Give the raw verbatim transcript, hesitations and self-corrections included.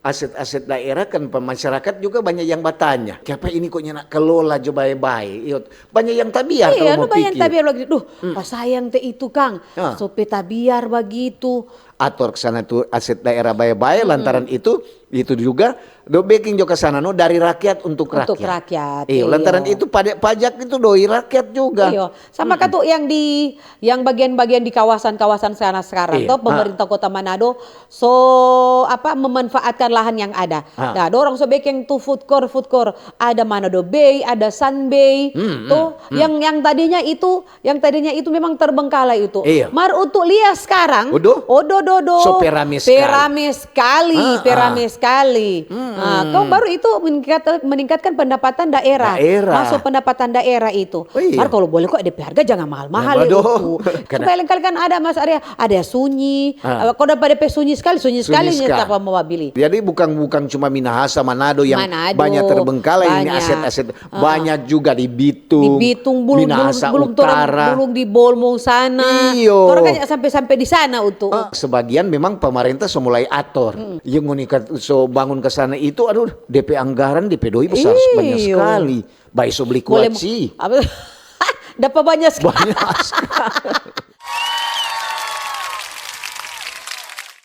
Aset-aset daerah kan, pa masyarakat juga banyak yang batanya, "Kiapa ini kok nyanda kelola jo bae-bae?" Iyo, banyak yang tabiar Iya, kalau no mau banyak pikir. Tabiar lagi, "Duh, sayang te itu, Kang. Ah. So pe tabiar bagitu." Ator ke sana tu aset daerah bae-bae, lantaran itu, itu juga do beking jo ke sana no, dari rakyat untuk rakyat. Untuk rakyat, Iyo, iyo. Lantaran itu pade pajak itu doi rakyat juga. Iyo, sama katu yang di yang bagian-bagian di kawasan-kawasan sana sekarang Iya. toh, pemerintah Kota Manado so apa memanfaatkan lahan yang ada. Ah. Nah, dorang so beking tu food court, food court, ada Manado Bay, ada Sun Bay, Hmm, tuh yang yang tadinya itu yang tadinya itu memang terbengkalai itu. Iya. Mar untuk lia sekarang, Odo? Odo, odo, odo. So pe rame sekali. Pe rame sekali, Ah, pe ah. rame sekali. Nah, kau baru itu meningkat, meningkatkan pendapatan daerah. Daerah. Masuk pendapatan daerah itu. Oh, iya. Mar kalau boleh kok D P harga jangan mahal-mahal Nah, ya waduh. itu. Karena Supaya lengkali kan ada, Mas Arya, ada sunyi. Ah. Eh, Kalau dapat D P sunyi sekali, sunyi, Sunyi sekali sekali. Apa mau beli? Jadi bukan bukan cuma Minahasa, Manado yang Manado, banyak terbengkalai ini banyak. aset-aset, Ah. banyak juga di Bitung, Di Bitung, belum, belum, Minahasa belum, turun, Utara. Belum di Bolmong sana. Iyo. Orang kan sampai-sampai di sana untuk. Ah, sebagian memang pemerintah so mulai ator. Yang ngoni ka- so bangun ke sana itu, aduh, D P anggaran, D P doi besar Iyo. Banyak sekali. Baik so beli Boleh kuaci. Apa? Dapat banyak sekali. Banyak sekali.